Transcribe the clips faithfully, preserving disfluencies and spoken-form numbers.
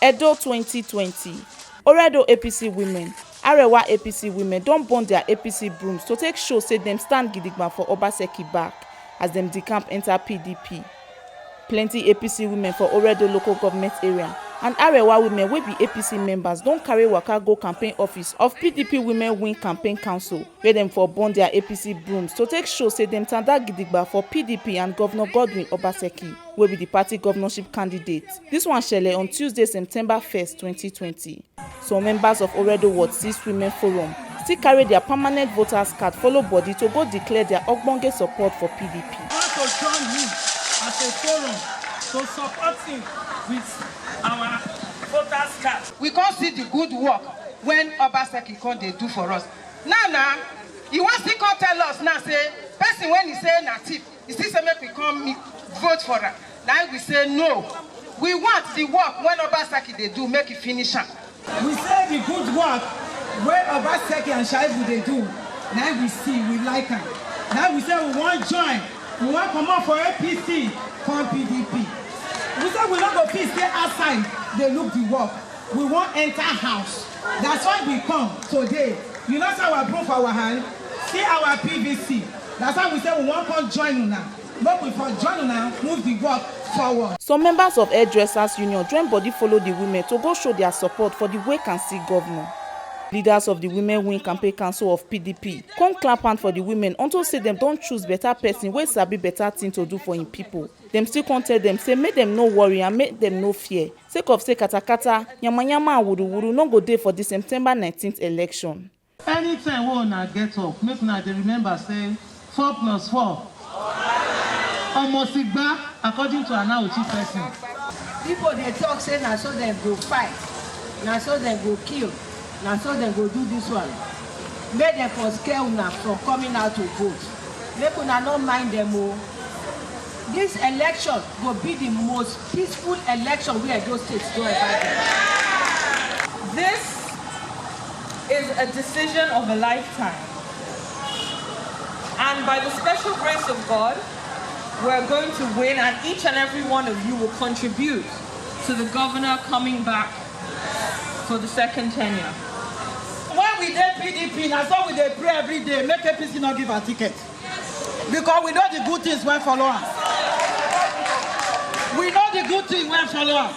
Edo twenty twenty, Oredo A P C women, Arewa A P C women don burn their A P C brooms to take show say dem stand gidigba for Obaseki back as dem decamp enter P D P. Plenty A P C women for Oredo local government area and Arewa women wey be A P C members don carry waka go campaign office of P D P Women Wing Campaign Council, where dem for burn their A P C brooms to take show say dem tanda gidigba for P D P and Governor Godwin Obaseki, wey be the party governorship candidate. This one shele on Tuesday, September first, twenty twenty. Some members of Oredo Ward six Women Forum still carry their permanent voters card follow body to go declare their ogbonge support for P D P. We want to join him as a forum to support him with our voters card. We come see the good work when Obaseki come dey do for us. Now, now, you wan still come tell us now say person when he say na thief, he still say make we come meet, vote for am. Now we say no. We want the work when Obaseki dey do, make e finish am. We say the good work wey Obaseki and Shaibu dey do, na we see, we like am. Now we say we wan join, we wan comot for A P C, come P D P. We say we no go fit stay outside dey look the work. We wan enter house. That's why we come today. You know say our broom for our hand, see our P V C. That's why we say we wan come join una. Make we for join una move the work forward. Some members of Hairdressers Union join body follow the women to go show their support for the wake and see governor. Leaders of the Women Wing Campaign Council of P D P come clap hand for the women unto say dem don choose better person wey sabi better thing to do for im people. Dem still come tell dem say make dem no worry and make dem no fear, sake of say katakata, yamayama and wuruwuru no go dey for the September nineteenth election. Anytime wey una get up, make una dey remember say four plus four almost igba, according to Anaochi person. People dey talk say na so dem go fight, na so dem go kill, na so dem go do this one. Make dem for scare una from coming out to vote. Make una no mind dem o. This election go be the most peaceful election wey Edo State don ever get. This is a decision of a lifetime. And by the special grace of God, we're going to win, and each and every one of you will contribute to the governor coming back for the second tenure. When we dey P D P, na so we dey pray every day, make A P C no give her ticket. Because we know the good things wey follow am. We know the good thing wey follow am.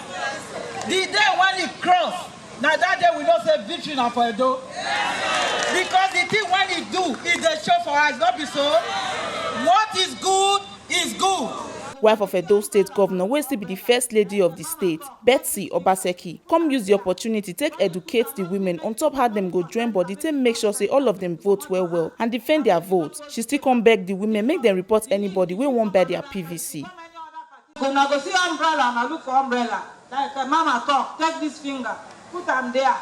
The day when e cross, na that day we know say victory na for Edo. Because the thing wey e do, e dey show for eyes, no be so? What is good is good. Wife of Edo State Governor, wey still be the First Lady of the state, Betsy Obaseki, come use the opportunity take educate the women on top how dem go join body take make sure say all of them vote well well and defend their vote. She still come beg the women make dem report anybody wey wan buy their P V C. Una go see umbrella, una look for umbrella. Like, uh, mama talk, take this finger, put am there.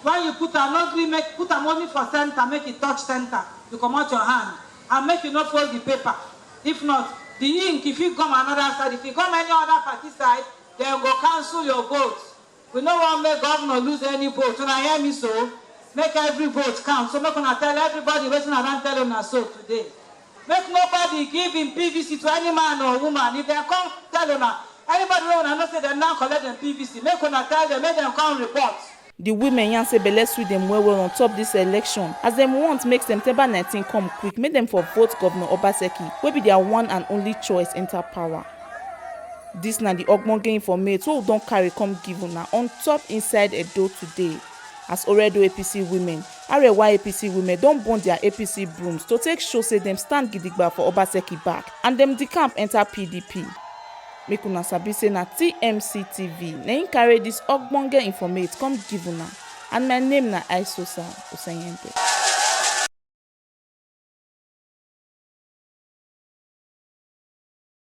When you put am, no gree make, put am only for center, make e touch center. You comot your hand and make you no fold the paper. If not, the ink, if you come another side, if you come any other party side, dem go cancel your vote. We no wan make governor lose any vote. Una hear me so? Make every vote count. So make una tell everybody wetin I don tell una so today. Make nobody give him P V C to any man or woman. If dem come tell una, anybody wey una know say dem now collect dem P V C, make una tell dem, make dem come report. The women yarn say belle sweet dem well well on top this election, as dem want make September nineteen come quick, make dem for vote Governor Obaseki, wey be their one and only choice, enter power. This na the ogbonge informate wey we don carry come give una on top Inside Edo Today. As Oredo A P C women, Arewa A P C women don burn their A P C brooms to take show say dem stand gidigba for Obaseki back and dem decamp enter P D P. Make una sabi say na T M C T V na im carry this ogbonge informate come give una, and my name na Aisosa Osanyente.